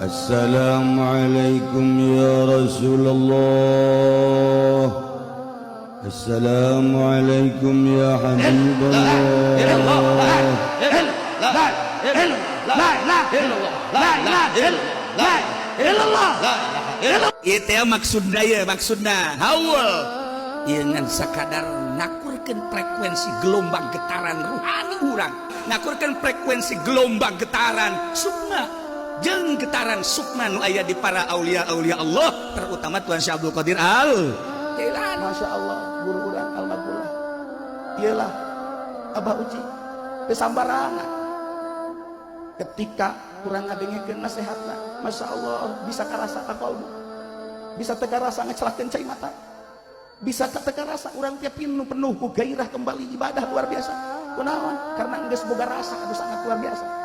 Assalamualaikum ya Rasulullah. Assalamualaikum ya Habibullah. La ilaha illallah. Itu ya maksudna, ya maksudna haul ieu ngan sakadar ngakurkeun frekuensi gelombang getaran ruhani urang, ngakurkeun frekuensi gelombang getaran sukma jeung getaran sukma nu aya di para aulia aulia Allah, terutama Tuhan Syekh Abdul Qadir Al Jailani. Masya Allah, guru urang almarhumah. Iyalah Abah Uci teu sambarangan. Ketika kurang ngadengekeun nasihatna, Masya Allah, bisa karasa ka kalbu, bisa teu karasa ngecelakeun cai mata, bisa teu karasa urang tiap penuh penuh ku gairah kembali ibadah luar biasa. Kunaon? Karena geus boga rasa anu sangat luar biasa.